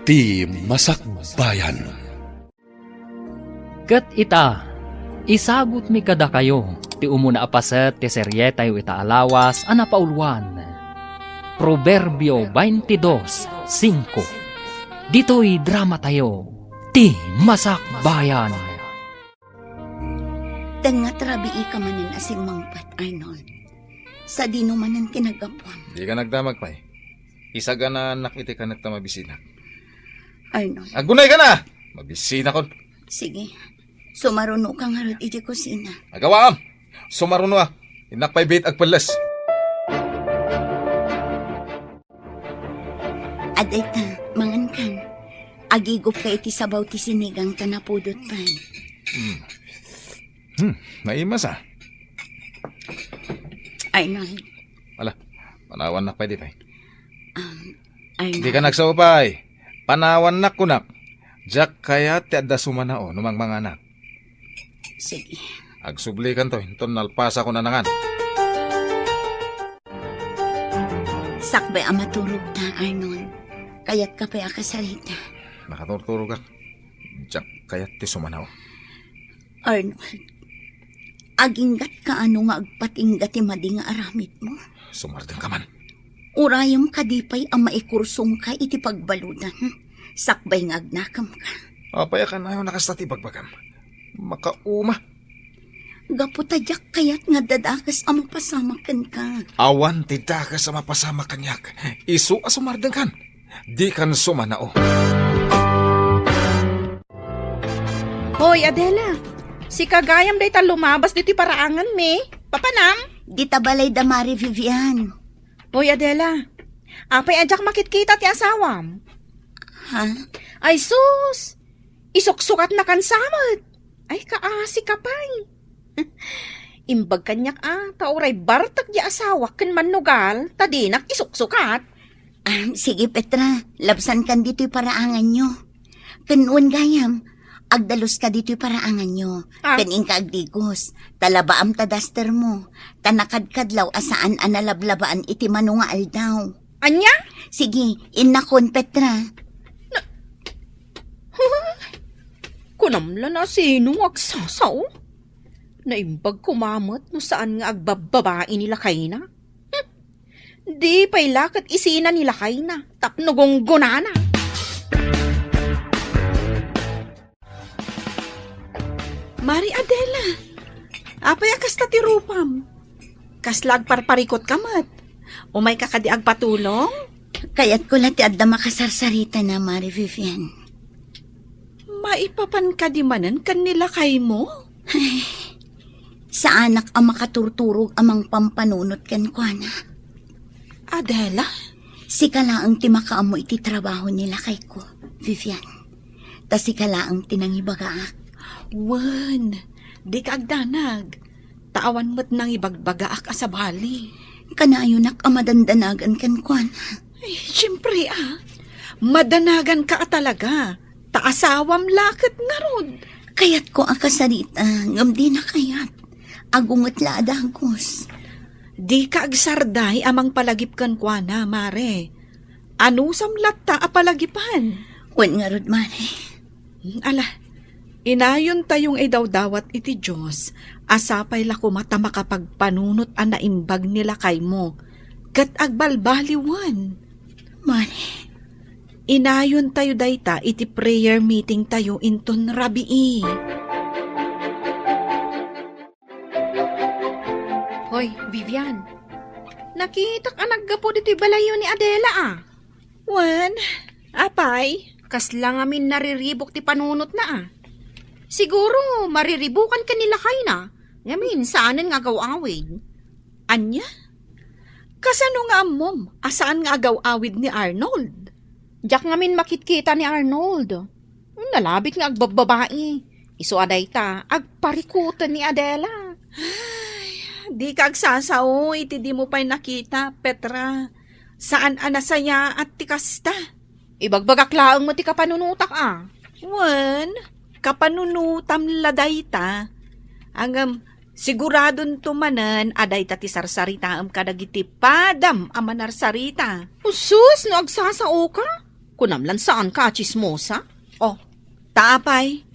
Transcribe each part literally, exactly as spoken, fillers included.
Ti Masakbayan. Ket ita, isagutmi kadakayo ti umuna a paset ti serietayo ita a lawas a napauluan, Proverbio twenty-two cinco. Ditoy dramatayo, Ti Masakbayan. Tengngat rabii ka manen a simmangpet, Arnold. Sadino manen ti naggapuam? Dika nagdamag pay. Isaganaanak iti kanek ta mabisinak. Arnold. Agunay ka na! Mabisinakon. Sige. Sumaruno ka ngarud iti kusina. Agawaam! Sumaruno a. Innak pay bit agpelles. Adayta, mangankan. Agigup ka iti sabaw ti sinigang ta napudot pay. Hmm. Hmm, naimas a. Arnold. Ala, panawannak pay di pay. Um, Arnold. Dika nagsaupay. Panawannak kunak. Diak kayat ti adda sumanao no mangmanganak. Sige. Agsublikanto, inton nalpasakon a nangan. Sakbay a maturogta, Arnold. Kayatka pay a kasarita? Nakaturturogak. Diak kayat ti sumanao. Arnold, aginggatka no nga agpatingga ti madi nga aramidmo? Sumardeng ka man. Urayem kadi pay a maikursongka iti pagbaludan, sakbay nga agnakemka. Apay a kanayon a kasta ti bagbagam? Makauma. Gapu ta diak kayat nga adda dakes a mapasamak kenka. Awan ti dakes a mapasamak kaniak. Isu a sumardengkan. Dikan sumanao. Hoy, Adela. Sika gayam dayta lumabas ditoy paraanganmi. Papanam? Dita balay da Mari Vivian. Hoy, Adela. Apay a diak makitkita ti asawam? Ha? Ay, sus! Isuksukatnakan sa met. Ay, kaasi ka pay. Imbag kaniak a, ta uray bartek ti asawak ken mannugal, ta dinak isuksukat. Ah, sige, Petra, labsankan ditoy paraanganyo. Ken wen gayam, agdaluska ditoy paraanganyo. Ah. Ken inka agdigos, ta labaam ta dastermo, ta nakadkadlaw a saan a nalablabaan iti mano nga aldaw. Ania? Sige, innakon, Petra. Na-, Kunam la no sino nga agsasao? Naimbag koma met no saan nga agbabbabai ni lakayna. Hmm. Di pay la ket isina ni lakayna tapno gunggonana. Mari Adela, apay a kasta ti rupam? Kasla agparparikut ka met? Umay ka kadi agpatulong? Kayatko la ti adda makasarsaritana, Mari Vivian. Maipapan kadi manen ken ni lakaymo? Ay, saanak a makaturturog a mangpampanunot kenkuana. Adela? Sika laeng ti makaammo iti trabaho ni lakayko, Vivian. Ta sika laeng ti nangibagaak. Wen, dika agdanag. Ta awan met nangibagbagaak a sabali. Kanayonak a madandanagan kenkuana. Ay, siempre, ah. Madanagan ka a talaga. Ta asawam la ket ngarud. Kayatko a kasarita, ngem dina kayat. Agunget la a dagus. Dika agsarday a mangpalagip kenkuana, Mare. Anusam latta a palagipan? Wen ngarud, Mare. Hmm, ala, inayontayo nga idawdawat iti Dios a sapay la koma ta makapagpanunot a naimbag ni lakaymo ket agbalbaliwen. Mare. Inayontayo dayta iti prayer meetingtayo inton rabii. Hoy, Vivian. Nakitak a naggapu ditoy balayyo ni Adela, a. Wen, apay? Kasla ngamin nariribuk ti panunotna, a. Siguro, mariribukan ken ni lakayna. Ngamin, saanen nga agaw-awid. Ania? Kasano nga ammom a saan nga agaw-awid ni Arnold? Diak ngamin makitkita ni Arnold. Nalabit nga agbabbabai. Isu a dayta, agparikuten ni Adela. Ay, dika agsasao iti dimo pay nakita, Petra. Saan a nasayaat ti kasta. Ibagbagak laeng met ti kapanunotak, a. Wen, kapanunotam la dayta. Ngem, siguradonto manen a dayta ti sarsaritaem kadagiti padam a manarsarita. Usus, no agsasaoka? Kunam lan saanka a tsismosa? Oh, ta apay?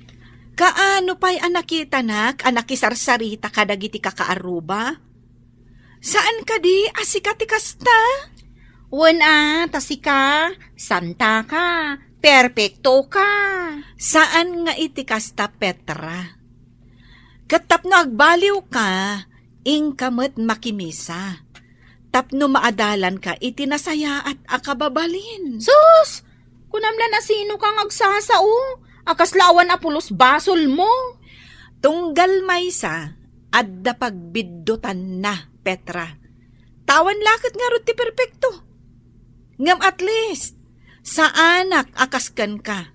Kaano pay a nakitanak a nakisarsarita kadagiti kakaarruba? Saan kadi a sika ti kasta? Wen a, ta sika, santa ka, perpekto ka. Saan nga iti kasta, Petra. Ket tapno agbaliwka, inka met makimisa. Tapno maadalanka iti nasayaat a kababalin. Sus! Kunam lan a sino ka nga agsasao? A kasla awan a pulos basolmo. Tunggal maysa, adda pagbiddutanna, Petra. Ta awan la ket ngarud ti perpekto. Ngem at least, saanak a kas kenka.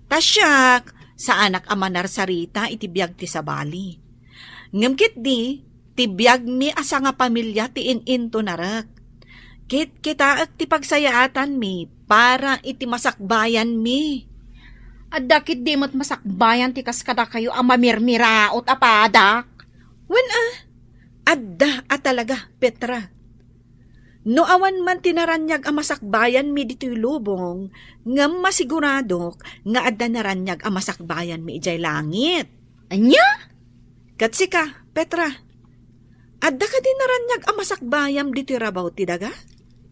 Ta siak, saanak a manarsarita iti biag ti sabali. Ngem ketdi, ti biagmi a sangapamilia ti in-intonarek. Kitkitaek ti pagsayaatanmi para iti masakbayanmi. Adda ketdi met masakbayan ti kas kadakayo a mamirmiraot a padak? Wen a, adda a talaga, Petra. No awan man ti naraniag a masakbayanmi ditoy lubong, ngem masiguradok nga adda naraniag a masakbayanmi idiay langit. Ania? Ket sika, Petra, adda kadi naraniag a masakbayam ditoy rabaw ti daga?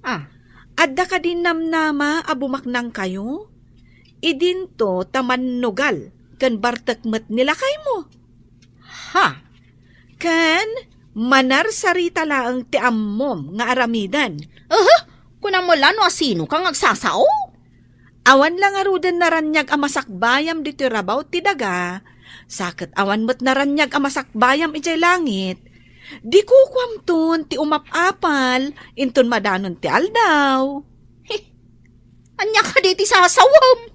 Ah. Adda kadi namnama a bumaknangkayo? Idinto ta mannugal ken bartek met ni lakaymo. Ha? Ken manarsarita laeng ti ammom nga aramiden. Aha! Kunam la no asino ka nga agsasao? Awan la ngaruden naraniag a masakbayam ditoy rabaw ti daga, sa ket awan met naraniag a masakbayam idiay langit, di kukuamton ti umap-apal inton madanon ti aldaw. He, ania kadi ti sasawem?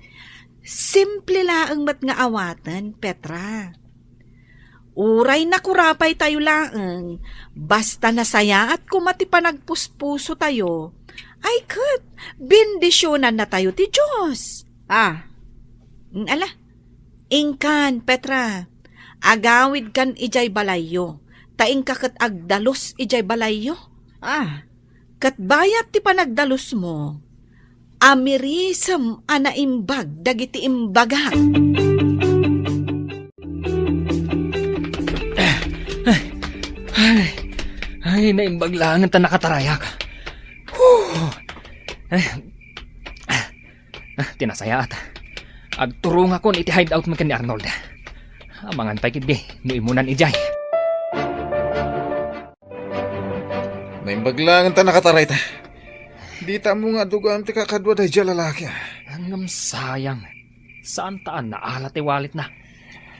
Simple laeng met nga awaten, Petra. Uray nakurapay tayo laeng, basta nasayaat koma ti panagpuspuso tayo, ay ket, bendisyonanna tayo ti Dios. Ah. Mm, ala, inkan, Petra, agawidkan idiay balayyo, ta inka ket agdalus idiay balayyo. Ah. Ket bayat ti panagdalusmo, amirisem a naimbag dagiti imbagak. Ay, ay, ay, naimbag laengen ta nakatarayak. Huh. Ay, ah, ti nasayaat. Agturongakon iti hideout mi ken ni Arnold. Amangan pay ketdi no immunan idiay. Naimbag laengen ta nakatarayta. Dita ammo nga adugam ti kakadua daydiay a lalaki, ah. Ngem sayang. Saan ta a naala ti walletna?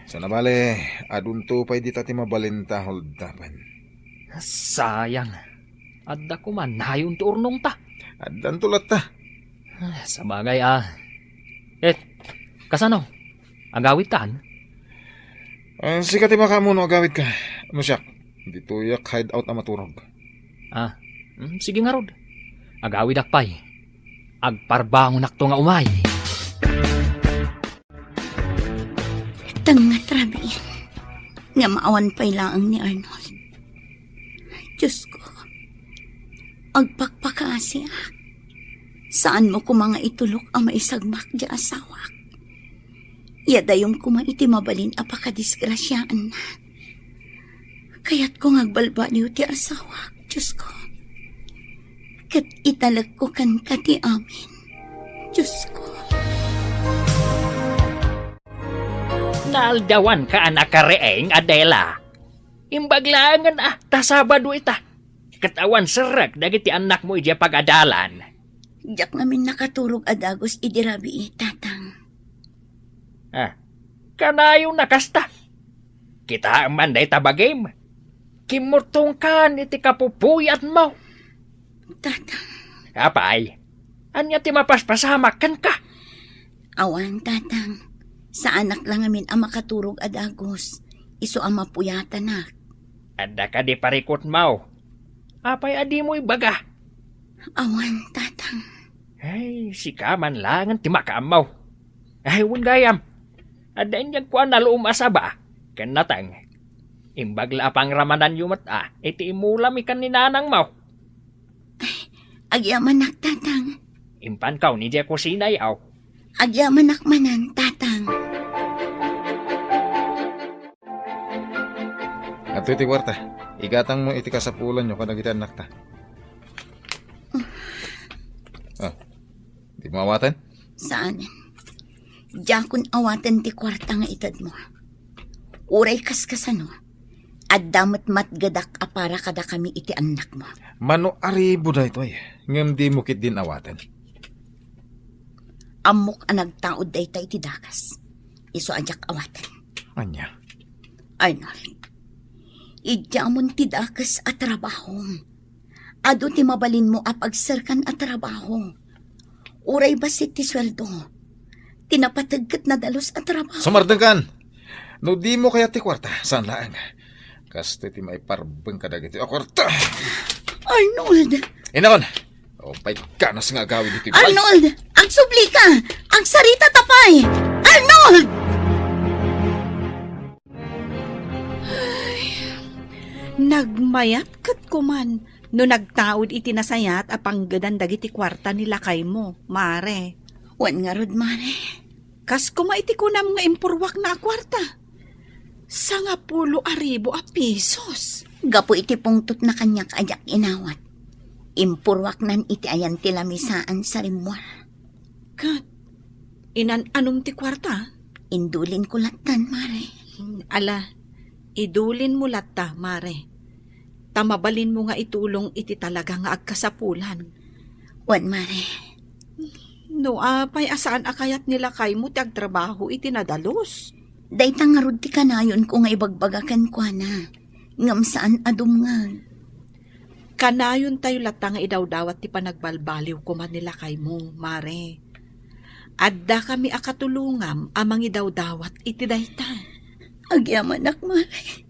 Sana bale, adunto pay dita ti mabalinta, Hold, tapen. Sayang. Adda koma nayon ti urnongta. Addanto latta. Ah, sabagay, ah. Eh, kasano? Agawidkan? Ah, sika ti makaammo no agawidka. No siak, ditoyak hideout a maturog. Ah, mm, sige ngarud. Agawidak pay. Agparbangonakto nga umay. Tengnga ti rabii, ngem awan pay laeng ni Arnold. Diosko, agpakpakaasiak. Saanmo koma nga itulok a maisagmak ti asawak. Idayom koma iti mabalin a pakadisgrasiaanna. Kayatko nga agbalbaliw ti asawak, Diosko. Ket italekko kenka ti amin, Diosko. Naaldawanka a nakariing, Adela. Imbag laengen a ta Sabado ita. Ket awan serrek dagiti annakmo idiay pagadalan. Diak ngamin nakaturog a dagus idi rabii, Tatang. Ah, kanayon a kasta. Kitaem man dayta bagim. Kimmurtongkan iti kapupuyatmo. Tatang. Apay, ania ti mapaspasamak kenka? Awan, Tatang. Saanak la ngamin a makaturog a dagus. Isu a mapuyatanak. Adda kadi parikutmo? Apay a dimo ibaga? Awan, Tatang. Ay, sika man laengen ti makaammo. Ay, wen gayam. Adda inyagko a naluom a saba ken nateng. Imbag la a pangramananyo met a iti immulami ken ni nanangmo. Ay, agyamanak, Tatang. Impankaw idiay kusinayo. Agyamanak manen, Tatang. Adtoy ti kuarta. Igatangmo iti kasapulanyo kadagiti annakta. Ah, dimo awaten? Saan. Diakon awaten ti kuarta nga itedmo. Uray kaskasano, adda met matgedak a para kadakami iti annakmo. Mano aribo daytoy, ngem dimo ketdin awaten. Ammok a nagtaud dayta iti dakes. Isu a diak awaten. Ania? Arnold, idiamon ti dakes a trabahom. Adu ti mabalinmo a pagserkan a trabaho. Uray bassit ti sueldo, ti napateg ket nadalus a trabaho. Sumardengkan! No dimo kayat ti kuarta, saan laeng. Kastoy ti maiparbeng kadagiti a kuarta. Arnold! Inakon! O, pay ganas nga agawid iti balay. Arnold! Agsublika! Agsarita ta pay! Arnold! Ay, nagmayat ket kuman no nagtaud iti nasayaat a panggedan dagiti kuarta ni lakaymo, Mare. Wen ngarud, Mare. Kas koma iti kunam nga impurwakna a kuarta. Sangapulo a ribu a pisos. Gapu iti pungtotna kaniak a diak inawat, impurwaknan iti ayan ti lamisaan sa rimmuar. Ket inan-anom ti kuarta? Indulinko lattan, Mare. Ala, idulinmo latta, Mare. Ta mabalinmo nga itulong iti talaga nga agkasapulan. Wen, Mare. No apay a saan a kayat ni lakaymo ti agtrabaho iti nadalus? Dayta ngarud ti kanayonko nga ibagbaga kenkuana, ngem saan a dumngeg. Kanayontayo latta nga idawdawat ti panagbalbaliw koma ni lakaymo, Mare. Addakami a katulongam a mangidawdawat iti dayta. Agyamanak, Mare.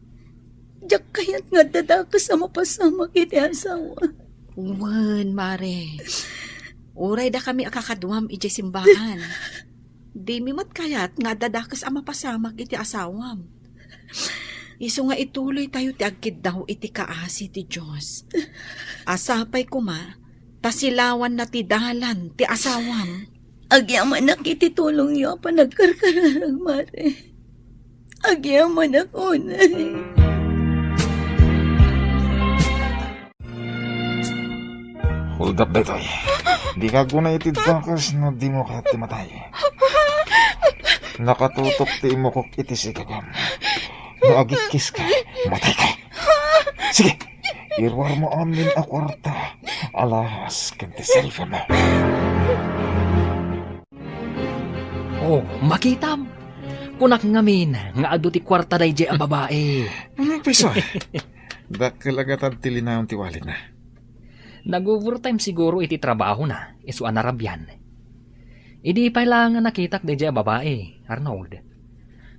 Diak kayat nga adda dakes a mapasamak iti asawa. Wen, Mare. Uray dakami a kakaduam idiay simbahan. Dimi met kayat nga adda dakes a mapasamak iti asawam. Isu nga ituloytayo ti agkiddaw iti kaasi ti Dios. A sapay koma, ta silawanna ti dalan ti asawam. Agyamanak iti tulongyo a panagkarkararag, Mare. Agyamanak unay. Hold up daytoy. Dika aguna iti dakes no dimo kayat ti matay. Nakatutok ti imukok iti sikagam. No agikkiska, matayka. Sige, iruarmo amin a kuarta, alahas ken ti cellphone. Oh, makitam. Kunak ngamin nga adu ti kuarta daydiay a babai. Ano, piso? Dakkel a gatad ti linaon ti walletna. Nag-overtime siguro iti trabahona, isu a narabian. Idi pay laeng nga nakitak daydiay a babai, Arnold.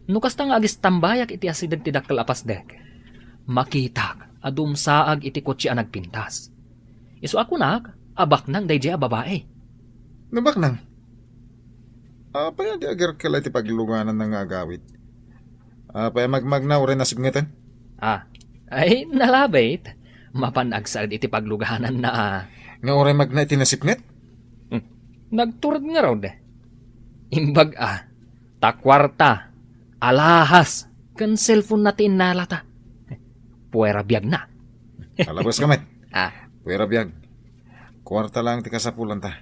No kasta nga agistambayak iti asideg ti dakkel a pasdek, makitak a dumsaag iti kotse a nagpintas. Isu a kunak a baknang daydiay a babai. No baknang? Apay a di agerkel iti paglugananna nga agawid? Apay a magmagna uray nasipngeten? Ah, ay, nalabit. Mapan agsaed iti paglugananna, ah. Nga uray magna iti nasipnget? Hmm. Nagtured ngarud. Imbag, ah. Ta kuarta, alahas, ken cellphone na ti innalata. Puera biagna. Alabas ka met. Ah. Puera biag. Kuarta lang ti kasapulanta.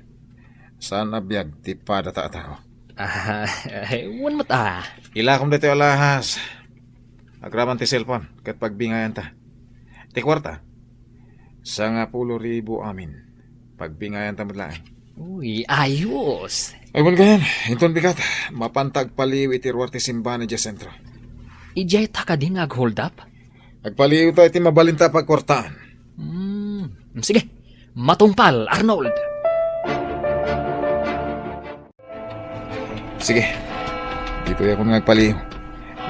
Saan a biag ti padata a tao. Ah, wen met, ah. Ilakom daytoy alahas. Agraman ti cellphone, ket pagbingayanta. Ti kuarta, sangapulo ribu amin. Pagbingayanta met laeng. Uy, ayos. Ay, wen gayan, inton bigat, mapanta agpaliw iti ruar ti simbahan idiay sentro. Idiay ta kadi nga ag-hold up? Agpaliwta iti mabalinta a pagkuartaan. Hmm, sige. Matungpal, Arnold. Sige. Ditoy ako nga agpaliw.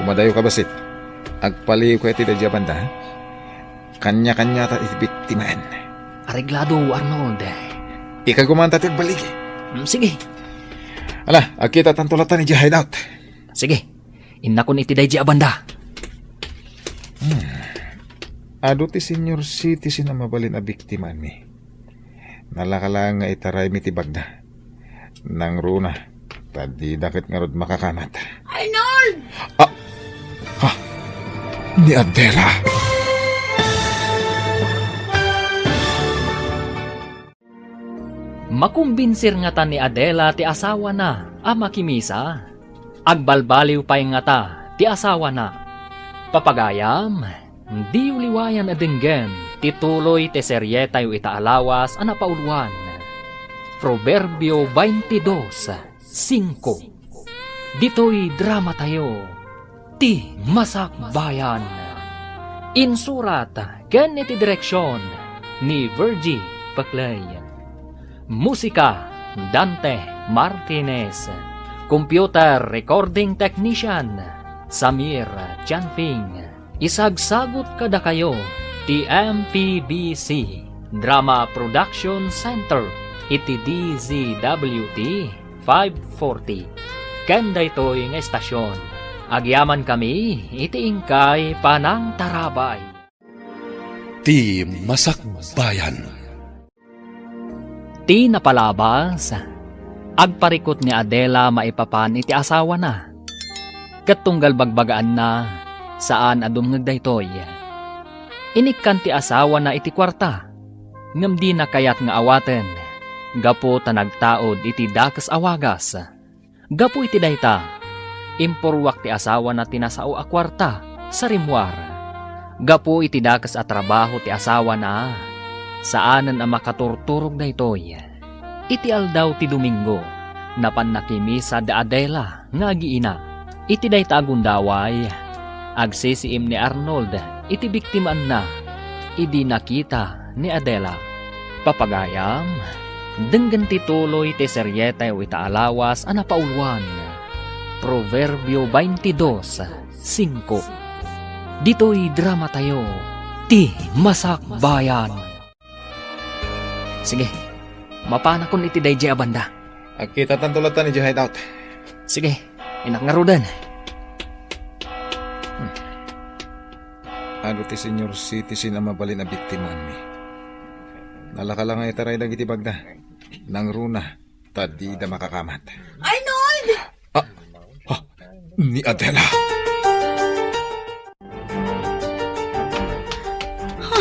Umadayo ka, basit. Agpaliw ka iti dadya banda, ha? Kanya-kanya ta iti biktimaan. Areglado, Arnold. Ikaguman ta ti agbaligi. Mm, sige. Ala, agkita tanto latan iti hideout. Sige. Innakon iti daydi a banda. Hmm. Adu ti senior citizen a mabalin a biktimaanmi. Nalaka laeng nga itaraymi ti bagna. Nangruna, ta dida ket ngarud makakamat. Arnold! Ah! Ha? Ni Adela? Makumbinsir ngata ni Adela ti asawana a makimisa? Agbalbaliw pay ngata ti asawana? Papagayam, diyo liwayan a denggen ti tuloy ti serietayo ita a lawas a napauluan, Proverbio twenty-dos, singko. Ditoy dramatayo, Ti Masakbayan. Insurat ken iti direksion ni Virgie Paclay. Musika, Dante Martinez. Computer recording technician, Samir Chanping. Isagsagut kadakayo ti M P B C Drama Production Center iti D Z W T five forty. Ken daytoy nga estasion, agyamankami iti inkay panangtarabay. Ti Masakbayan. Ti napalabas, agparikut ni Adela maipapan iti asawana. Ket tunggal bagbagaanna, saan a dumngeg daytoy. Inikkan ti asawana iti kuarta, ngem dina kayat nga awaten, gapu ta nagtaud iti dakes a wagas. Gapu iti dayta, impurruak ti asawana ti nasao a kuarta sa rimmuar. Gapu iti dakes a trabaho ti asawana, saanen a makaturturog daytoy. Iti aldaw ti Domingo, napan nakimisa da Adela nga agiina. Iti dayta a gundaway, agsisiim ni Arnold iti biktimaenna idi nakita ni Adela. Papagayam, denggen ti tuloy ti serietayo ita a lawas a napauluan, Proverbio twenty-dos, singko. Ditoy dramatayo, Ti Masakbayan. Sige, mapanakon iti daydiay a banda. Agkitatanto latta idiay hideout. Sige, innak ngaruden. Hmm. Adu ti senior citizen a mabalin a biktimaanmi. Nalaka la nga itaray dagiti bagda. Nangruna, ta dida makakamat. Arnold! Ah, ah, ni Adela. Ha?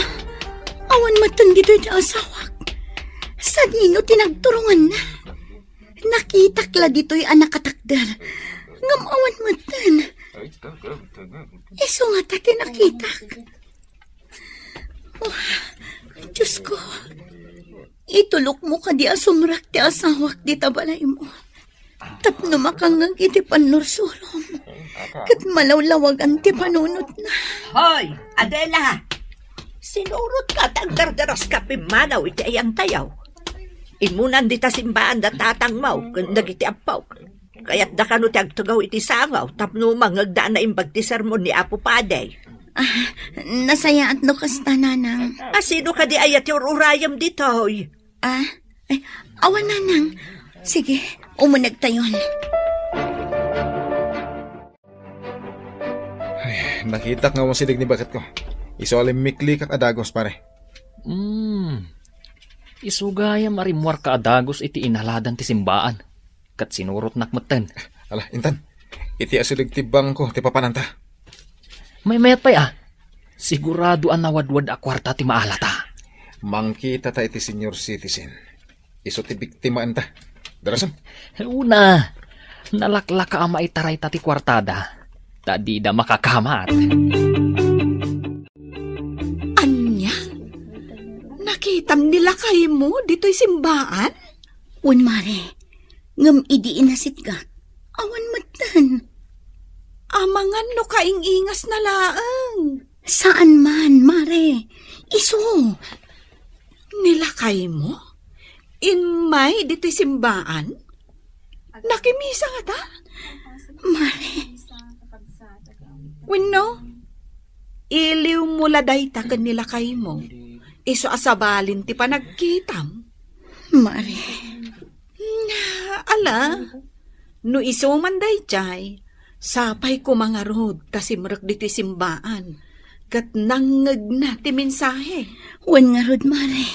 Awan metten ditoy ti asawak. Sadino ti nagturonganna? Nakitak la ditoy a nakatakder. Ngem awan metten. Isu ngata ti nakitak. Oh, Diosko, itulokmo kadi a sumrek ti asawak dita balaymo. Tapno makangngeg iti pannursurom, ket malawlawagan ti panunotna. Hoy, Adela! Sinurotka ta agdardaraska pimmanaw iti ayangtayo. Immunan dita simbaan da tatangmo ken dagiti ampok. Kayatda kano ti agtugaw iti sangaw tapno mangngegda a naimbag ti sermon ni Apo Padi. Ah, nasayaat no kasta, Nanang. A, sino kadi aya ti ur-urayem ditoy? Ah, ay, awan, Nanang. Sige, umunegtayon. Ay, nakitak nga awan sideg ni baketko. Isu a limmiklikak a dagus, pare. Hmm. Isu gayam a rimmuarka a dagus iti inaladan ti simbaan. Ket sinurotnak metten. Ala, intan. Iti asideg ti bangko ti papananta. Maymayat pay a. Sigurado a nawadwad a kuarta ti maalata. Mangkitata iti senior citizen. Isu ti biktimaenta. Darason. Una, nalaklaka a maitarayta ti kuartada. Ta dida makakamat. Ania? Nakitam ni lakaymo ditoy simbaan? Wen, Mare. Ngem idi inasitgak, awan metten. Amangan no kaing-ingasna laeng. Saan man, Mare. Isu. Ni lakaymo? Immay ditoy simbaan? Nakimisa ngata? Mare. Wenno, iliwmo la dayta ken ni lakaymo. Isu a sabalin ti panagkitam. Mare. Ala, no isu man daydiay, sapay koma ngarud ta simrek ditoy simbaan, ket nangngegna ti mensahe. Wen ngarud, Mare.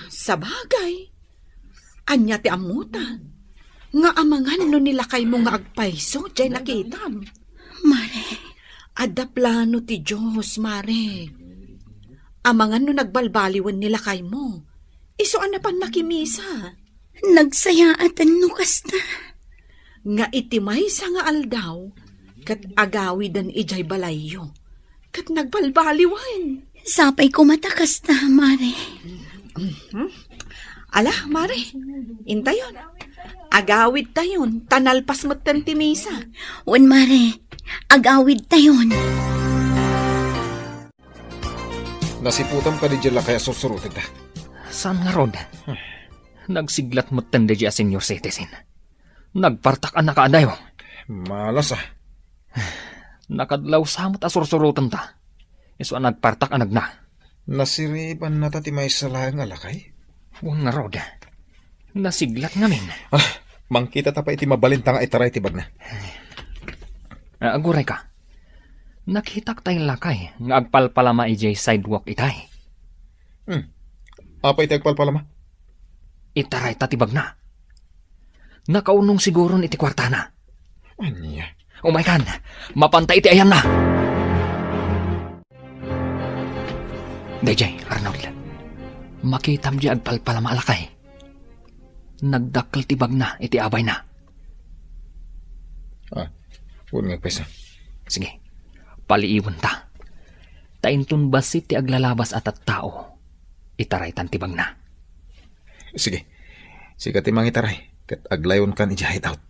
Sabagay, ania ti ammota? Nga amangan no ni lakaymo nga agpayso, jay nakitam. Mare. Adda plano ti Dios, Mare. Amangan no nagbalbaliwen ni lakaymo. Isu a napan makimisa. Nagsayaatan no kasta. Nga iti maysa nga aldaw, ket agawiden idiay balayyo. Ket nagbalbaliwen. Sapay koma ta kasta, Mare. Mhm. Ala, Mare, intayon. Agawidtayon, ta nalpas metten ti misa. Wen, Mare, agawidtayon. Nasiputam kadi diay lakay a sursurotenta? Saan ngarud? Nagsiglat metten daydiay a senior citizen. Nagpartak a nakaadayo. Malas a. Nakadlaw sa met a sursurotenta. Isu a nagpartak a nagna. Nasiribannata ti maysa laeng a lakay? Wen ngarud. Nasiglat ngamin. Ah, mangkitata pay iti mabalinta nga itaray ti bagna. Ah, aguray ka. Nakitak tay lakay nga agpalpalama idiay sidewalk itay. Hmm. Apay ti agpalpalama? Itarayta ti bagna. Nakaunong siguron iti kuartana. Ania? Umaykan, mapanta iti ayanna. Daydiay, Arnold. Makitam diay agpalpalama a lakay. Nagdakkel ti bagna iti abayna. Ah, wen nga agpayso. Sige, paliiwenta. Ta inton bassit ti aglalabas a tattao, itaraytan ti bagna. Sige. Sika ti mangitaray, ket aglayonkan idiay hideout.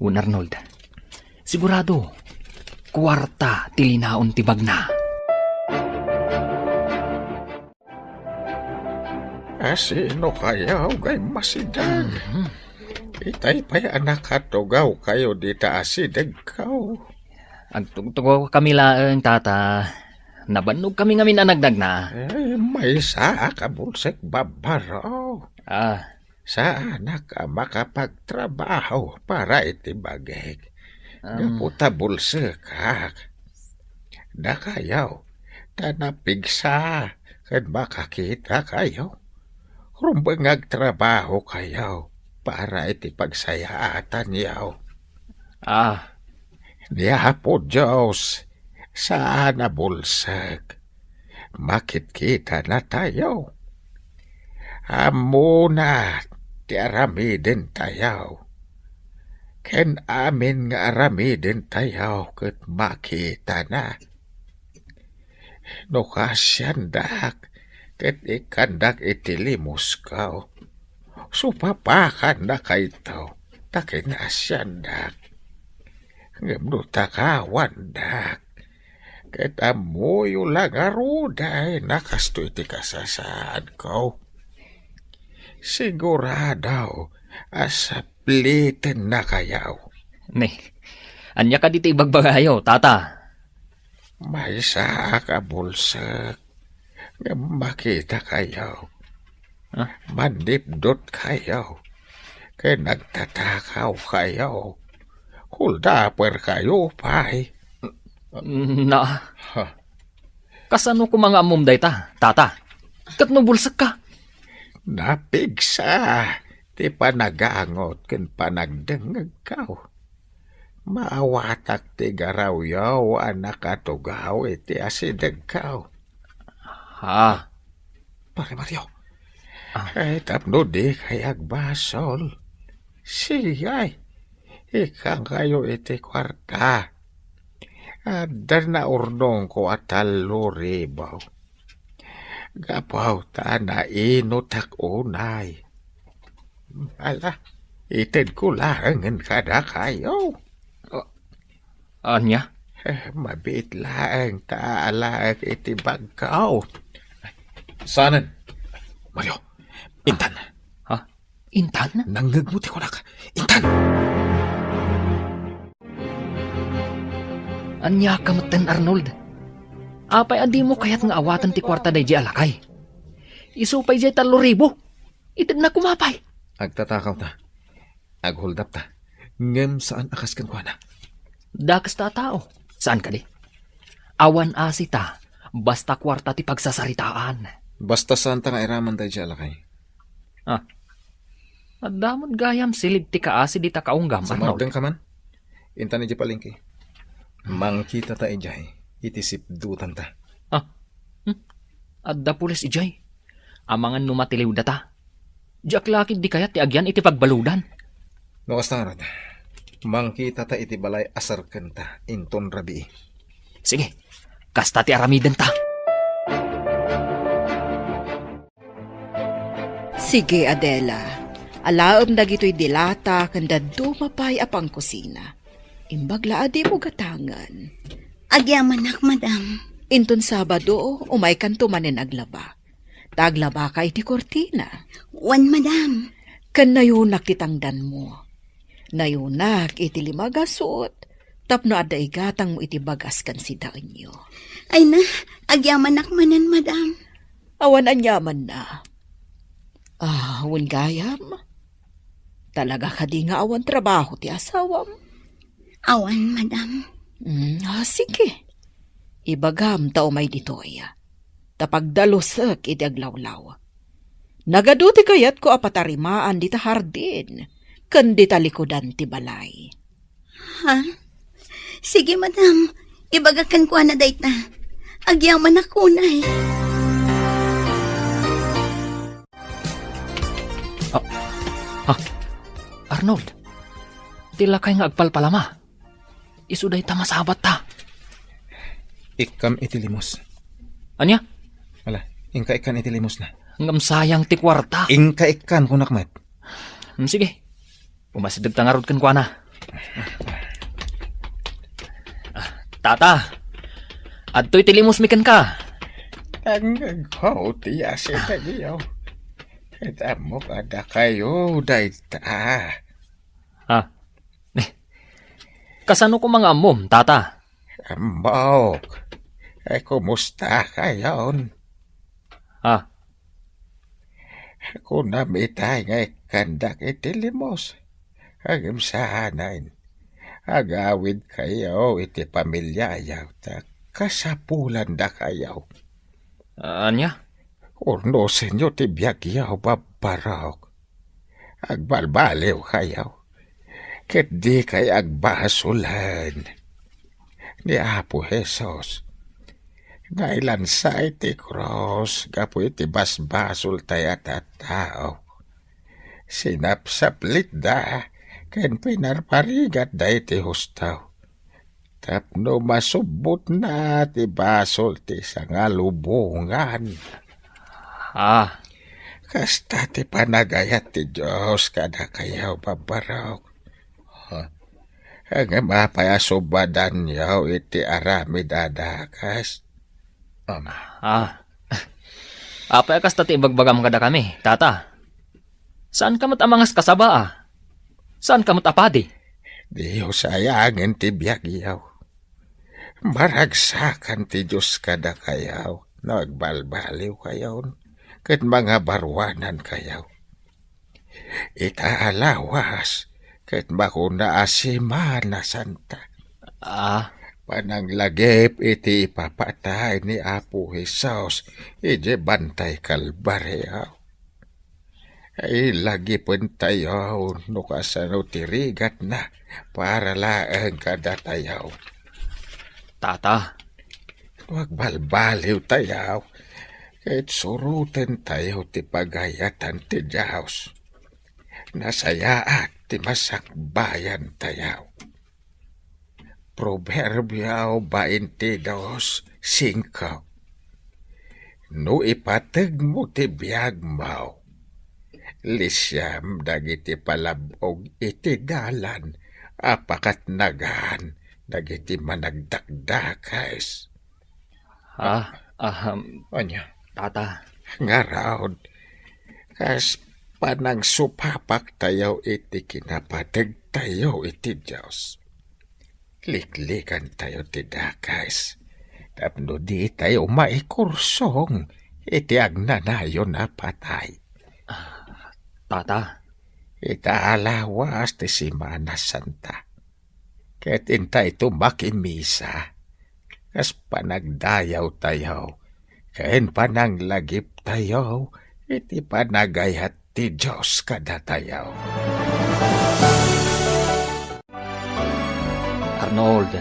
Wen Arnold, sigurado, kuarta ti linaon ti bagna. Asino kayo ngay masideg? Mhm. Itay pay a nakatugaw kayo dita asideg kaw. Agtugtugaw kami laeng, tata. Nabannog kami ngamin a nagdagna. Ay, maysa a kabulsek, Barbaro. Ah. Saanak a makapagtrabaho para iti bagik. Am. Gapu ta bulsekak. Dakayo, ta napigsa ken makakita kayo. Rumbeng nga agtrabaho kayo para iti pagsayaatanyo. Ah. Ni Apo Dios, saan a bulsek. Makitkita na tayo. Ammona ti aramiden tayo. Ken amin nga aramiden tayo ket makita na. No kaasiandak, ket ikkandak iti limusko. Supapakan na kayto, ta kinasiandak. Ngem no takawandak, ket ammoyo la ngarud a kastoy ti kasasaadko. Sigurado a sapliten na kayo. Ne, ania kadi ti ibagbagayo, tata? Maysa a kabulsek nga makita kayo. Ah? Manipdot kayo. Ken nagtatakaw kayo. Huldaper kayo pay. Na. Ha? Kasano koma nga ammom dayta, tata? Ket no bulsekka? Napigsa ti panagangot ken panagdengngegko. Maawatak ti garawyo a nakatugaw iti asidegko. Ha? Pare Mario. Ah. Ay, tapno di kay agbasol. Sige, ikkan kayo iti kuarta. Adda naurnongko a tallo ribu. Gapu ta nainutak unay. Ala, itedko laengen kadakayo. Ah, ania? Eh, mabiit laeng ta alaek iti bagko. Saanen? Mario, intan. Ha? Intan? Nangngegmo ti kunak. Intan! Ania ka metten, Arnold? Apay a dimo kayat nga awaten ti kuarta daydiay a lakay? Isu pay diay tallo ribu. Itedna koma pay. Agtatakaw ta. Aghuldap ta. Ngem saan a kas kenkuana. Dakes ta a tao. Saan kadi? Awan asi ta, basta kuarta ti pagsasaritaan. Basta saan ta nga iraman daydiay a lakay. Ah. Adda met gayam silid ti kaasi dita kaunggam, Arnold. Sumardengka man. Intan idiay palengke. Mangkitata idiay iti sipdutanta. Ah, hmm? Adda pulis idiay. Amangan no matiliwdata. Diak la ketdi kayat ti agyan iti pagbaludan. No kasta ngarud, mangkitata iti balay a serkenta inton rabii. Sige, kasta ti aramidenta. Sige, Adela. Alaem dagitoy dilata ken dadduma pay a pangkusina. Imbag la a dimo gatangen. Agyamanak, madam. Inton Sabado, umaykanto manen aglaba. Ta aglabaka iti kurtina. Wen, madam. Ken nayunak ti tangdanmo. Nayunak iti lima a gasut tapno adda igatangmo iti bagas ken sidaenyo. Ay na, agyamanak manen, madam. Awan aniamanna. Ah, wen gayam. Talaga kadi nga awan trabaho ti asawam? Awan, madam. Mm, ah, sige. Ibagam ta umay ditoy. Ta pagdalusek iti aglawlaw. Nagadu ti kayatko a patarimaan dita hardin, ken dita likudan ti balay. Ha? Sige, madam. Ibagak kenkuana dayta. Agyamanak unay. Ah, ah, Arnold, ti lakay nga agpalpalama. Isu dayta masabatta. Ikkam iti limos. Ania? Ala, inka ikkan iti limos na. Ngem sayang ti kuarta. Inka ikkan, kunak met. Hmm, sige. Umasidegta ngarud kenkuana. Ah, tata, adtoy ti limosmi kenka. Tangngegko ti asi dagitoy. Ket ammok a dakayo dayta. Ah. Kasano koma nga ammom, tata? Ammok. Ay, kumusta kayon? Ah. Kunam itay nga ikkandak iti limos. Ngem saanen. Agawid kayo iti pamiliayo, ta kasapulanda kayo. Ania? Urnosenyo ti biagyo, babbarok. Agbalbaliw kayo, ket dikay agbasolen. Ni Apo Jesus, nailansa iti krus gapu iti basbasoltayo a tattao. Sinapsaplitda ken pinarparigatda iti husto. Tapno masubbotna ti basol ti sangalubongan. Ah. Kasta ti panagayat ti Dios kadakayo, babbarok. Ha? Ngem apay a subadanyo iti aramid a dakes? Am. Ah. Apay a kasta ti ibagbagam kadakami, tata? Saanka met a mangaskasaba, a? Saanka met a padi? Dios ayangen ti biagyo. Maragsakan ti Dios kadakayo no agbalbaliwkayon ket mangabaruanankayo. Ita a lawas ket makuna a Semana Santa. Ah. Pananglagip iti ipapatay ni Apo Jesus idiay bantay Kalbario. Ilagipentayo no kasano ti rigatna para laeng kadatayo. Tata. No agbalbaliwtayo, ket surotentayo ti pagayatan ti Dios. Nasayaat ti masakbayantayo. Proverbio twenty-two cinco. No ipategmo ti biagmo, lisiam dagiti palab-og iti dalan a pakatnagan dagiti managdakdakes. Ah, ahem. Ania? Tata. Ngarud, kas panangsupapaktayo iti kinapategtayo iti Dios, liklikantayo ti dakes tapno ditayo maikursong iti agnanayon a patay. Ah, Tata. Ita a lawas ti Semana Santa. Ket intayto makimisa, kas panagdayawtayo, ken pananglagiptayo iti panagayat ti Dios kadatayo. Arnold,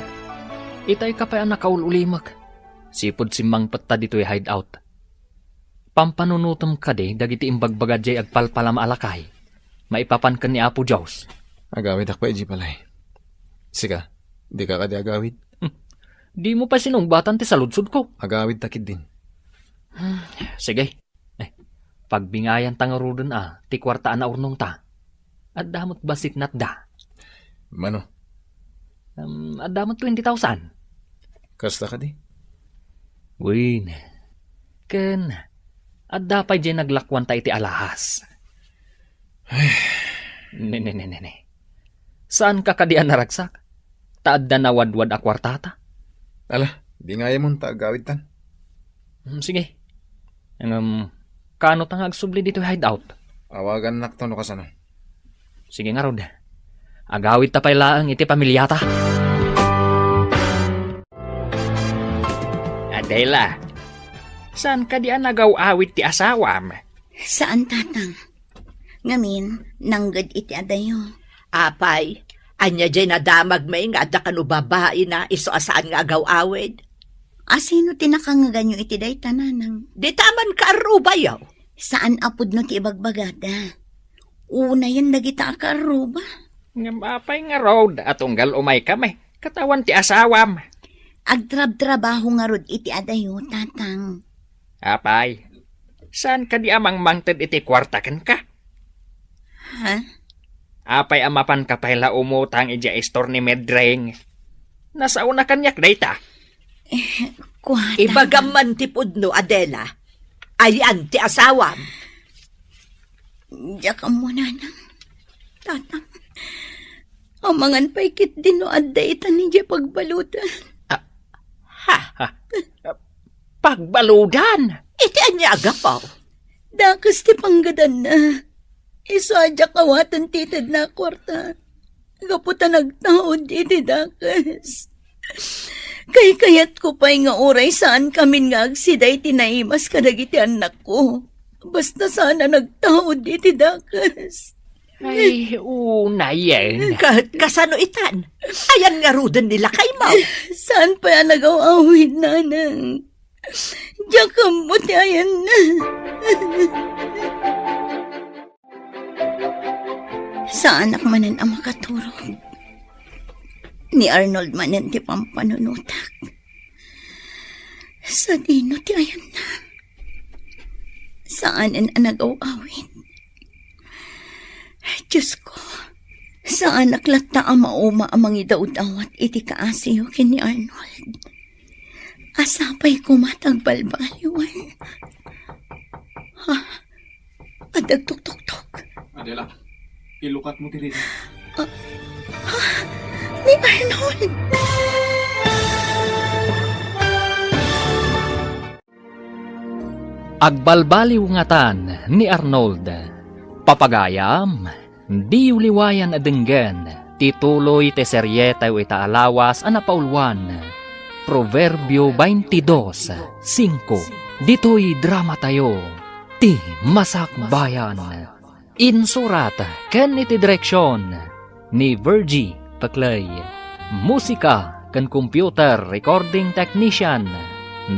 itay ka pay a nakaul-ulimek. Sipud simmangpetta ditoy hideout. Pampanunotem kadi dagiti imbagbaga diay agpalpalama a lakay maipapan ken ni Apo Dios. Agawidak pay idiay balay. Sika, dika kadi agawid? Hmm. Dimo pay sinungbatan ti saludsodko. Agawidta ketdin. Hmm, sige. Eh, pagbingayanta ngaruden a ti kuarta a naurnongta. Adda met bassit natda. Mano? Um, adda met twenty thousand. Kasta kadi? Wen. Ken, adda pay diay naglakuanta iti alahas. Ay. Ne, ne, ne, ne, ne. Saanka kadi a naragsak? Ta adda nawadwad a kuartata. Ala, bingayamon ta agawidtan. Hmm, sige. Ngem, kaano ta nga agsubli ditoy hideout? Awagannakto no kasano. Sige ngarud. Agawidta pay laeng iti pamiliata. Adela, saan kadi a nagaw-awid ti asawam? Saan, Tatang. Ngamin, nangged iti adayo. Apay, ania diay nadamagmi nga adda kano babaina isu a saan nga agaw-awid? A, sino ti nakangeganyo iti dayta, Nanang? Dita a mankaarrubayo. Saan a pudno ti ibagbagada. Unayen dagita a kaarruba. Ngem apay ngarud a tunggal umaykami ket awan ti asawam? Agtrabtrabaho ngarud iti adayo, Tatang. Apay, saan kadi a mangmangted iti kuarta kenka? Ha? Apay a mapanka pay la umutang idiay istor ni Medring? Nasaona kaniak dayta. Eh, kuata. Ibagam man ti pudno, Adela. Ayan ti asawam. Diak ammo, Nanang. Tatang. Amangan pay ketdi no adda ita idiay pagbaludan. Ah, ha? Ha? Pagbaludan? Iti ania a gapu? Dakes ti panggadanna. Isu a diak awaten ti itedna a kuarta. Gapu ta nagtaud iti dakes. Kaykayatko pay nga uray saankamin nga agsida iti naimas kadagiti annakko. Basta saan a nagtaud iti dakes. Ay, unayen. Ka-, kasano itan? Ayan ngaruden ni lakaymo? Saan pay a nagaw-awid, Nanang? Diak ammo ti ayanna. Saanak manen a makaturog. Ni Arnold manen ti pampanunotak. Sadino ti ayanna? Saanen a nagaw-awid. Diosko, saanak latta a mauma a mangidawdawat iti kaasiyo ken ni Arnold. A sapay koma ta agbalbaliwan. Ha? Adda agtuktoktok. Adela, ilukatmo ti rida. Ah, ha? Ni Arnold! Agbalbaliw ngatan ni Arnold. Papagayam, diyo liwayan a denggen ti tuloy ti serietayo ita a lawas a napauluan, Proverbio twenty-dos cinco. Ditoy dramatayo, Ti Masakbayan. Insurat ken iti direksion ni Virgie Peclay. Musika ken computer recording technician,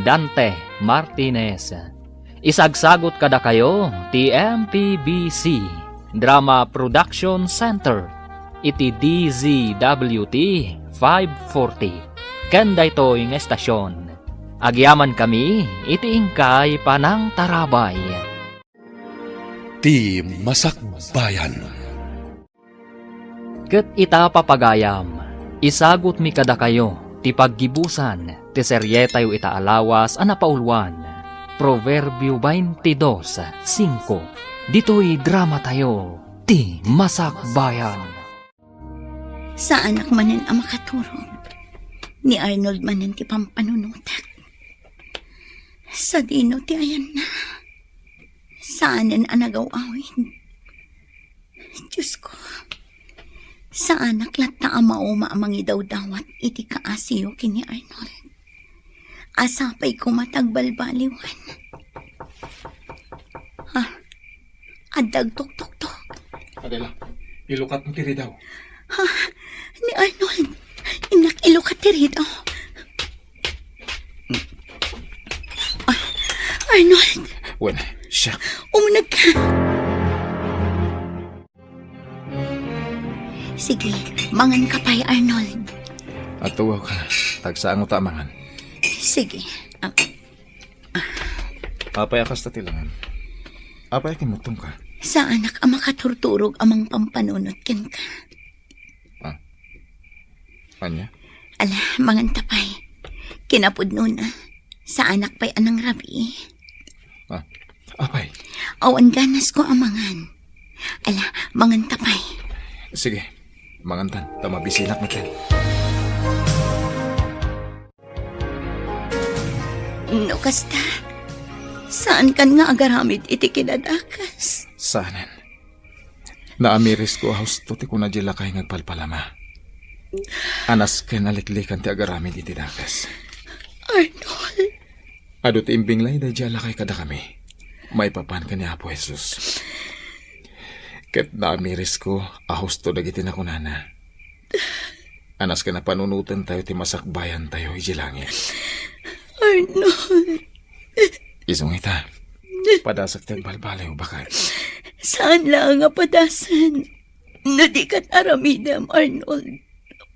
Dante Martinez. Isagsagut kadakayo ti M P B C Drama Production Center iti D Z W T five forty. Ken daytoy nga estasion, agyamankami iti inkay panangtarabay. Ti Masakbayan. Ket ita, papagayam, isagutmi kadakayo ti paggibusan ti serietayo ita a lawas a napauluan, Proverbio twenty-dos cinco, ditoy dramatayo, Ti Masakbayan. Saanak manen a makaturog. Ni Arnold manen ti pampanunotak. Sadino ti ayanna? Saanen a nagaw-awid. Diosko, saanak latta a mauma a mangidawdawat iti kaasiyo ken ni Arnold. A sapay koma ta agbalbaliwan. Ha? Adda agtuktuktok. Adela, ilukatmo ti ridaw. Ha? Ni Arnold, innak ilukat ti ridaw. Ar-, Arnold! Wen, siak. Umuneg ka. Sige, mangan ka pay, Arnold. Atuaw ka. Tagsaango ta a mangan. Sige. Ah, Apay a kasta ti langan? Apay a kinmuttongka? Saanak a makaturturog a mangpampanunot kenka. Ah. Ania? Ala, mangan ta pay. Kinapudnona, saanak pay a nangrabii. Ah, apay? Awan ganasko a mangan. Ala, mangan ta pay. Sige, mangantan, ta mabisinak metten. No kasta, saankan nga agaramid iti kinadakes? Saanen. Naamirisko a husto ti kuna di lakay nga agpalpalama. Anas ken a liklikan ti agaramid iti dakes. Arnold. Adu ti imbinglay daydi a lakay kadakami. Maipapan ken ni Apo Jesus. Ket naamirisko a husto dagiti nakunana. Anas ken a panunotentayo ti masakbayantayo iti langit. Arnold. Isu nga ita, padasek ti agbalbaliw, baket. Saan laeng a padasen no di ket aramidem, Arnold,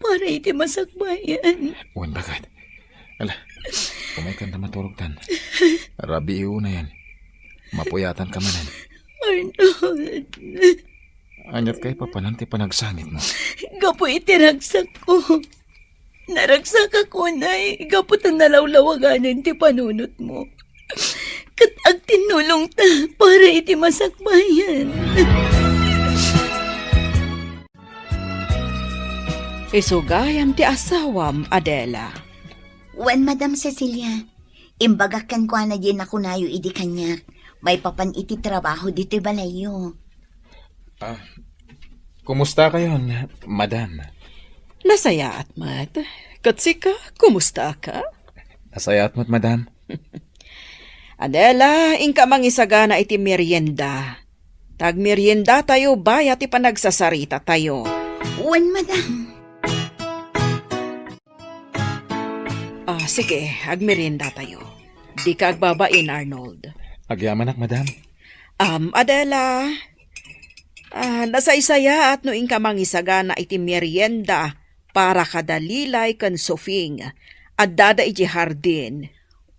para iti masakbayan. Wen, baket. Ala, umaykan ta maturogtan. Rabii unayen. Mapuyatanka manen. Arnold. Aniat kay papanan ti panagsangitmo? Gapu iti ragsakko. Naragsakak unay gapu ta nalawlawaganen ti panunotmo. Ket agtinnulongta para iti masakbayan. Isu gayam ti asawam, Adela. Wen, Madam Cecilia. Imbagak kenkuana diay nakunayo idi kaniak, maipapan iti trabaho ditoy balayyo. Ah, kumusta kayon, madam? Nasayaat met. Ket sika, kumusta ka? Nasayaat met, madam. Adela, inka mangisagana iti merienda. Tagmeriendatayo bayat ti panagsasarita tayo. Wen, madam. Ah, sige, agmerienda tayo. Dika agbabain, Arnold. Agyamanak, madam. Am, Adela. Ah, nasaysayaat no inka mangisagana iti merienda para kada Lilay ken Sofing. Addada iti hardin.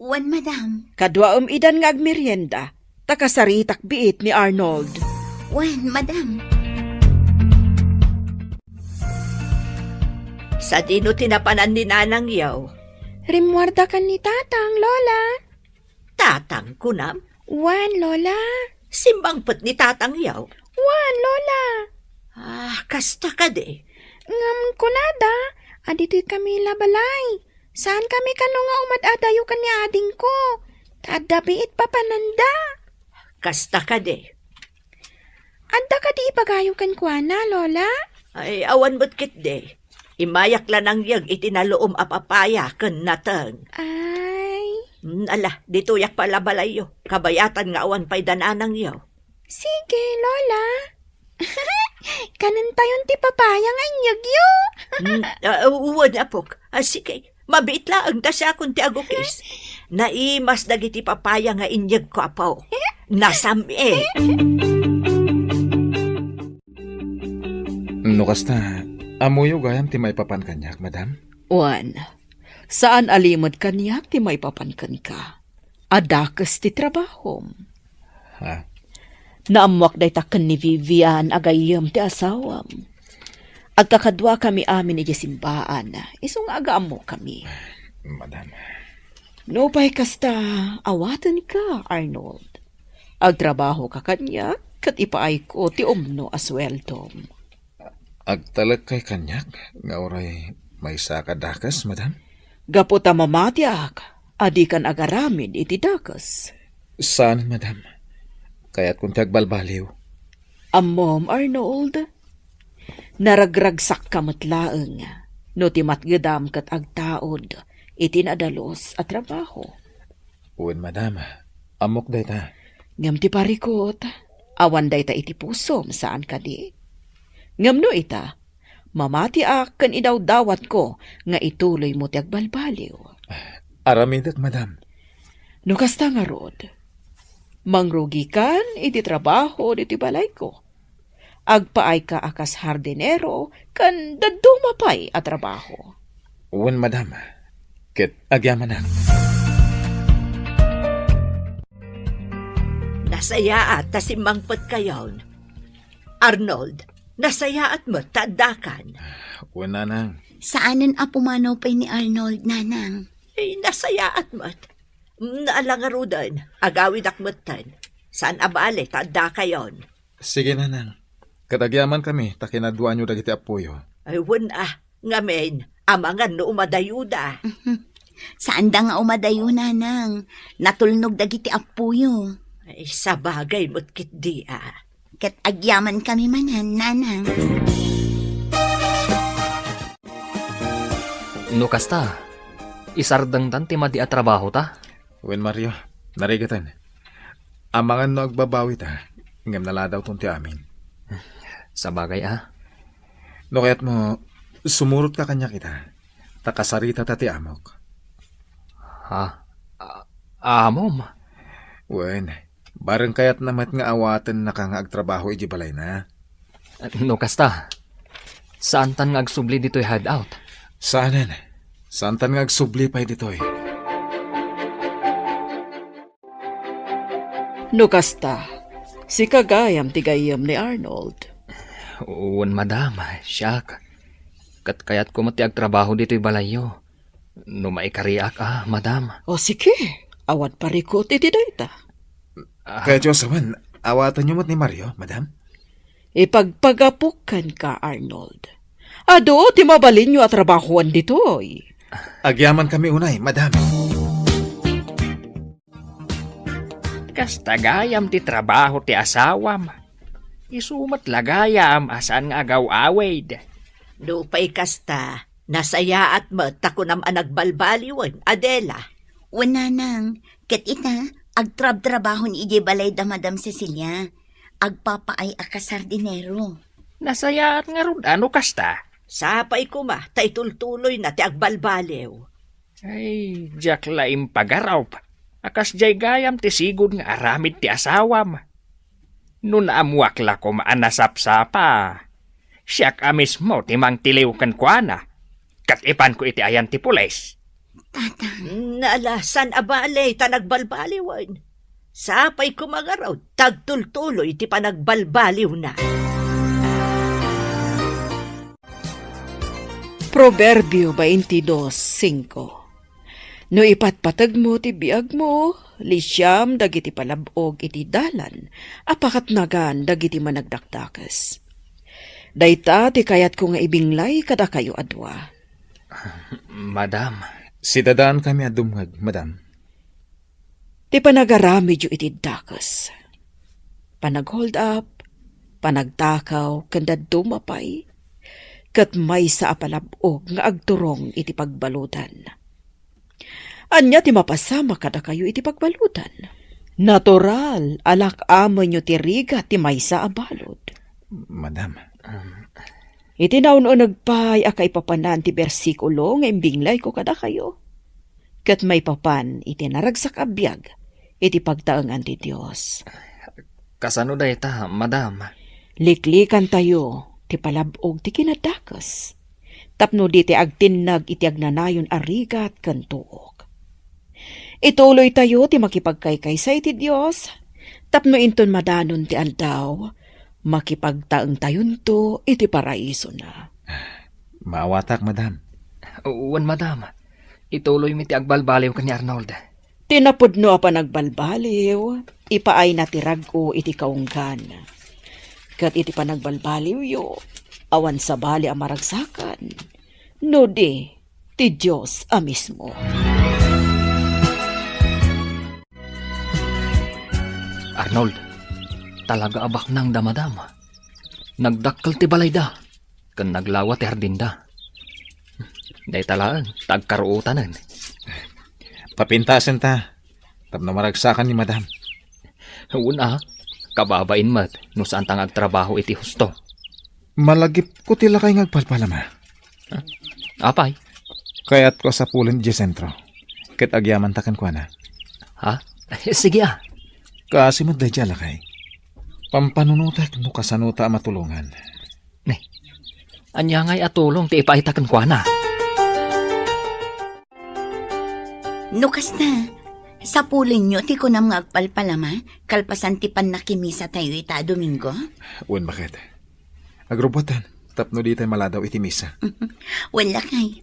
Wen, madam. Kaduaem idan nga agmerienda, ta kasaritak biit ni Arnold. Wen, madam. Sadino ti napanan ni nanangyo? Rimmuarda ken ni tatang, Lola. Tatang, kunam? Wen, Lola. Simmangpet ni tatangyo? Wen, Lola. Ah, kasta kadi? Ngem kunada, a ditoy kami la balay. Saan kami kano nga umad-adayo ken ni adingko, ta adda biit papananda. Kasta kadi? Adda kadi ibagayo kenkuana, Lola? Ay, awan met ketdi. Immayak la nangyeg iti naluom a papaya ken nateng. Ay. Mm, ala, ditoyak pay la balayyo. Kabayatan nga awan pay da nanangyo. Sige, Lola. Kanentayon ti papaya nga inyegyo. Mm, ah, wen, apok. Ah, sige, mabiit laeng ta siakon ti agukis. Naimas dagiti papaya nga inyegko, apo. Nasam-it. No kasta, ammoyo gayam ti maipapan kaniak, madam? Wen, saan a limed kaniak ti maipapan kenka. A dakes ti trabahom. Ha? Naammoak dayta ken ni Vivian a gayyem ti asawam. Agkakaduakami amin idiay simbaan, isu nga agaammokami. Madam. Nupay kasta, awatenka, Arnold. Agtrabahoka kaniak, ket ipaayko ti umno a sueldom. Agtalek kay kaniak nga uray maysa ka dakes, madam? Gapu ta mamatiak a dikan agaramid iti dakes. Saan, madam. Kayatkon ti agbalbaliw. Ammom, Arnold, naragragsakka met laeng no ti matgedam ket agtaud iti nadalus a trabaho. Wen, madam, ammok dayta. Ngem ti parikut, Awan dayta iti pusom, saan kadi? Ngem no ita, mamatiak ken idawdawatko nga ituloymo ti agbalbaliw. Aramidek, madam. No kasta ngarud, mangrugikan iti trabaho ditoy balayko. Agpaayka a kas hardinero ken dadduma pay a trabaho. Wen, madam. Ket agyamanak. Nasayaat ta simmangpetkayon. Arnold, nasayaat met ta addakan. Wen, nanang. Saanen a pumanaw pay ni Arnold, nanang. Eh, nasayaat met. Naala ngaruden, agawidak metten. Saan a bale ta addakayon. Sige, nanang. Ket agyamankami ta kinaduaanyo dagiti appoyo. Ay, wen a. Ngamin, amangan no umadayoda. Saanda nga umadayo, nanang. Natulnog dagiti appoyo. Ay, sabagay met ketdi a. Ket agyamankami manen, nanang. No kasta, isardengtan ti madi a trabahota? Wen, Mario, narigatan. Amangan no agbabawita, ngem naladawton ti amin. Sabagay a. No kayatmo, sumurotka kaniak ita, ta kasaritata ti amok. Ha? A-, amom? Wen, bareng kayatna met nga awatennaka nga agtrabaho idiay balayna. No kasta, saantan nga agsubli ditoy hideout? Saanen. Saantan nga agsubli pay ditoy. No kasta, sika gayam ti gayyem ni Arnold. Wen, madam, siak. Ket kayatko met ti agtrabaho ditoy balayyo. No maikariak a, madam. O, sige. Awan parikut iti dayta. Ah. Kayatyo a sawen, awatenyo met ni Mario, madam? Ipagpagapok kenka, Arnold. Adu ti mabalinyo a trabahoan ditoy. Agyamankami unay, madam. Kasta gayam ti trabaho ti asawam. Isu met la gayam a saan nga agaw-awid. Nupay kasta, nasayaat met ta kunam a nagbalbaliwen, Adela. Wen, nanang, ket ita, agtrabtrabahon idiay balay da Madam Cecilia. Agpapaay a kasardinero. Nasayaat ngarud a no kasta. Sapay koma ta itultuloyna ti agbalbaliw. Ay, diak la impagarup a kasdiay gayam ti sigud nga aramid ti asawam. No naammoak la koma a nasapsapa, siak a mismo ti mangtiliw kenkuana, ket ipanko iti ayan ti pulis. Tatang. Naala, saan a bale ta nagbalbaliwen. Sapay koma ngarud ta agtultuloy ti panagbalbaliwna. Proverbio twenty-two cinco. No ipatpategmo ti biagmo, lisiam dagiti palab-og iti dalan a pakatnagan dagiti managdakdakes. Dayta ti kayatko nga ibinglay kadakayo a dua. Madam. Sidadaankami a dumngeg, madam. Ti panagaramidyo iti dakes, panag-hold up, panagtakaw, ken dadduma pay, ket maysa a palab-og nga agturong iti pagbaludan. Ania ti mapasamak kadakayo iti pagbaludan? Natural a lak-amenyo ti rigat ti maysa a balud. Madam. Iti naun-uneg pay a kaipapanan ti bersikulo nga imbinglayko kadakayo, ket maipapan iti naragsak a biag iti pagtaengan ti Dios. Kasano dayta, madam? Liklikantayo ti palab-og ti kinadakes, tapno di ti agtinnag iti agnanayon a rigat ken tuok. Ituloytayo ti makipagkaykaysa iti Dios, tapno inton madanon ti aldaw, makipagtaengtayonto iti paraisona. Maawatak, madam. Wen, madam. Ituloymi ti agbalbaliw ken ni Arnold. Ti napudno a panagbalbaliw, ipaayna ti rag-o iti kaunggan. Ket iti panagbalbaliwyo, awan sabali a maragsakan, no di ti Dios a mismo. Arnold, talaga a baknang da madam. Nagdakkel ti balayda, ken naglawa ti hardinda. Dayta laeng, ta agkaruotanen. Papintasenta, tapno maragsakan ni madam. Wen a, Kababain met no saanta nga agtrabaho iti husto. Malagipko ti lakay nga agpalpalama. Apay? Kayatko a sapulen idiay sentro, ket agyamanta kenkuana. Ha? Sige a. Kaasi met daydiay a lakay. Pampanunotek no kasanota a matulongan. Ne, ania ngay a tulong ti ipaayta kenkuana? No kasta, sapulenyo ti kunam nga agpalpalama kalpasan ti pannakimisatayo ita a Domingo? Wen, baket. Agrubbuatan tapno ditay maladaw iti misa. Wen, lakay.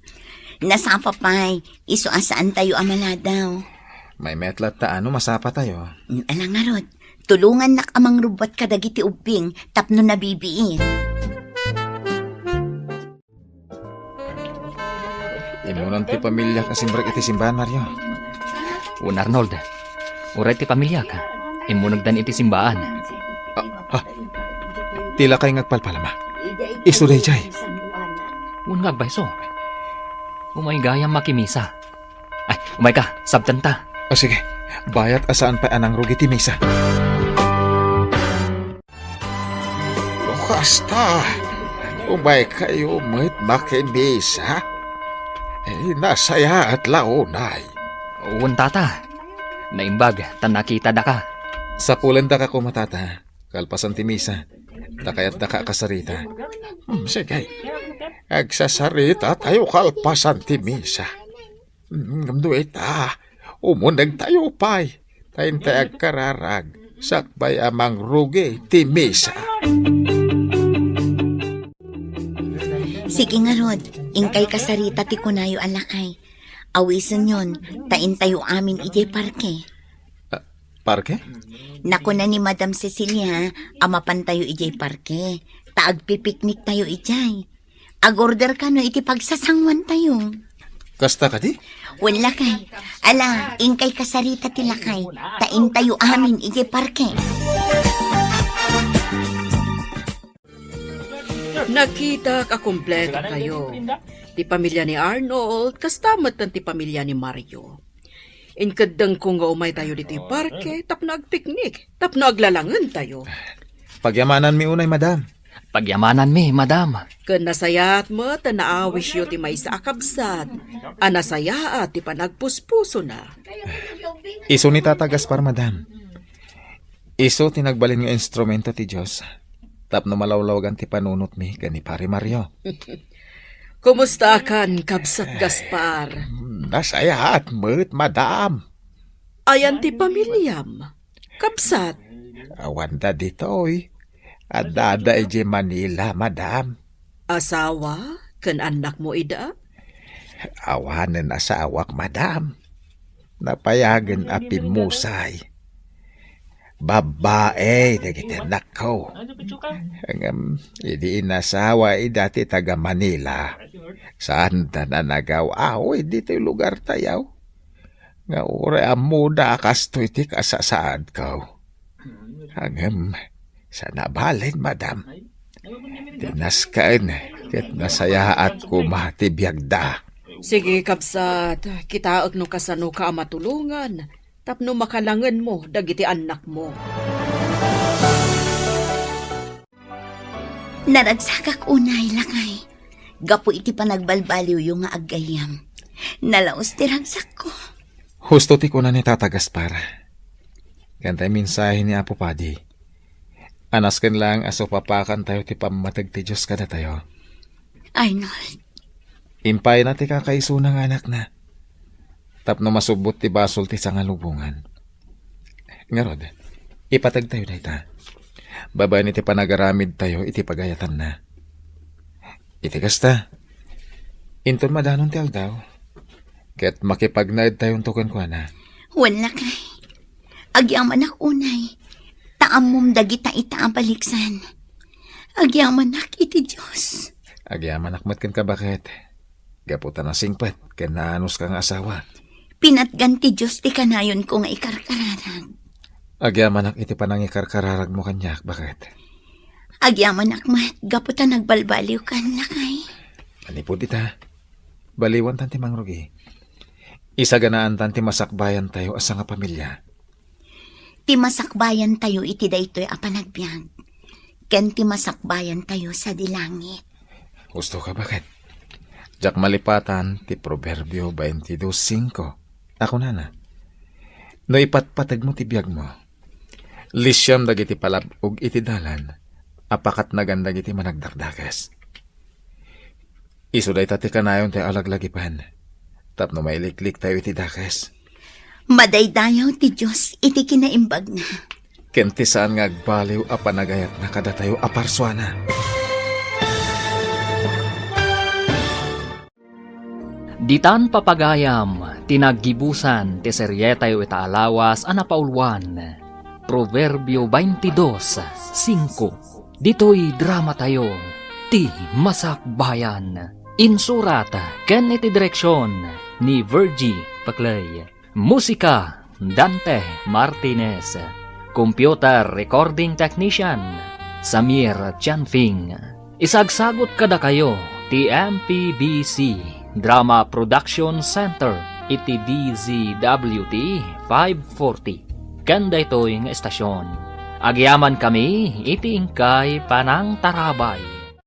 Nasapa pay, isu a saantayo a maladaw. Maymayat latta no masapatayo. Ala ngarud, tulongannak a mangrubbuat kadagiti ubbing tapno nabibiin. Immunan ti pamiliak a simrek iti simbaan, Mario. Wen, Arnold. Uray ti pamiliak, immunegdan iti simbaan. Ah, ah. Ti lakay nga agpalpalama. Isu daydiay. Wen nga agpayso. Umay gayam makimisa. Ay, umayka, sabtenta. Ah, sige. Bayat a saan pay a nangrugi ti misa. No kasta, umaykayo met makimisa. Eh, nasayaat la unay. Wen, tata. Naimbag ta nakitadaka. Sapulendaka koma, tata, kalpasan ti misa. Ta kayatdaka a kasarita. Hmm, sige. Agsasarita tayo kalpasan ti misa. Ngem no ita, umunegtayo pay, ta intay agkararag, sakbay a mangrugi ti misa. Sige ngarud, inkay kasarita ti kunayo a lakay. Awisenyon, ta intayo amin idiay parke. Ah, parke? Nakuna ni Madam Cecilia a mapantayo idiay parke, ta agpipikniktayo idiay. Agorder kano iti pagsasanguantayo. Kasta kadi? Wen, lakay. Ala, inkay kasarita ti lakay, ta intayo amin iti parke. Nakitak a kumpleto tayo. Ti pamilya ni Arnold, kasta met ti pamilya ni Mario. Inkeddengko nga umaytayo ditoy parke tapno agpiknik, tapno aglalangentayo. Pagyamananmi unay, madam. Pagyamananmi, madam. Ken nasayaat met a naawisyo ti maysa a kabsat a nasayaat ti panagpuspusona. Isu ni Tata Gaspar, madam. Isu ti nagbalin nga instrumento ti Dios tapno malawlawagan ti panunotmi ken ni Pari Mario. Kumustakan, Kabsat Gaspar? Nasayaat met, madam. Ayan ti pamiliam, Kabsat? Awanda ditoy. Addada idiay Manila, madam. Asawa ken annakmo ida? Awanen asawak, madam. Napayagen a pimmusay. Babbai dagiti annakko. Ngem idi inasawa ida ti taga-Manila, saanda a nagaw-awid ditoy lugartayo. Nga uray ammoda a kastoy ti kasasaadko. Ngem, saan a bale, madam. Ti naskaen ket nasayaat koma ti biagda. Sige, kabsat, kitaek no kasanoka a matulongan tapno makalangenmo dagiti annakmo. Naragsakak unay, lakay, gapu iti panagbalbaliwyo nga aggayyem. Nalaus ti ragsakko. Husto ti kuna ni Tata Gaspar. Ken tay mensahe ni Apo Padi. A nasken laeng a supapakantayo ti pammateg ti Dios kadatayo. Arnold. Impayna ti kakaisuna nga anakna tapno masubbot ti basol ti sangalubongan. Ngarud, ipategtayo dayta babaen iti panagaramidtayo iti pagayatanna. Iti kasta, inton madanon ti aldaw, ket makipagnaedtayonto kenkuana. Wen, lakay. Agyamanak unay, ta ammom dagita ita a baliksan. Agyamanak iti Dios. Agyamanak met kenka, baket, gapu ta nasingpet ken naanuska nga asawa. Pinatgan ti Dios ti kanayonko nga ikarkararag. Agyamanak iti panangikarkararagmo kaniak, baket. Agyamanak met gapu ta nagbalbaliwkan, lakay. Manipud ita, baliwantan ti mangrugi. Isaganaantan ti masakbayantayo a sangapamilya. ti masakbayantayo iti daytoy a panagbiag, ken ti masakbayantayo sadi langit. Husto ka, baket. Diak malipatan ti Proverbio twenty-two cinco. A kunana, "No ipatpategmo ti biagmo, lisiam dagiti palab-og iti dalan a pakatnagan dagiti managdakdakes." Isu dayta ti kanayon ti alaglagipan tapno mailikliktayo iti dakes. Madaydayaw ti Dios iti kinaimbagna. Ken ti saan nga agbaliw a panagayatna kadatayo a parsuana. Ditan papagayam ti naggibusan ti serietayo ita a lawas a napauluan, Proverbio twenty-two cinco. Ditoy dramatayo, ti Masakbayan. Insurat ken iti direksion ni Virgie Paclay. Musika, Dante Martinez. Computer recording technician, Samir Chanfing. Isagsagut kadakayo ti M P B C Drama Production Center iti D Z W T five forty. Ken daytoy nga estasion, agyamankami iti inkay panangtarabay.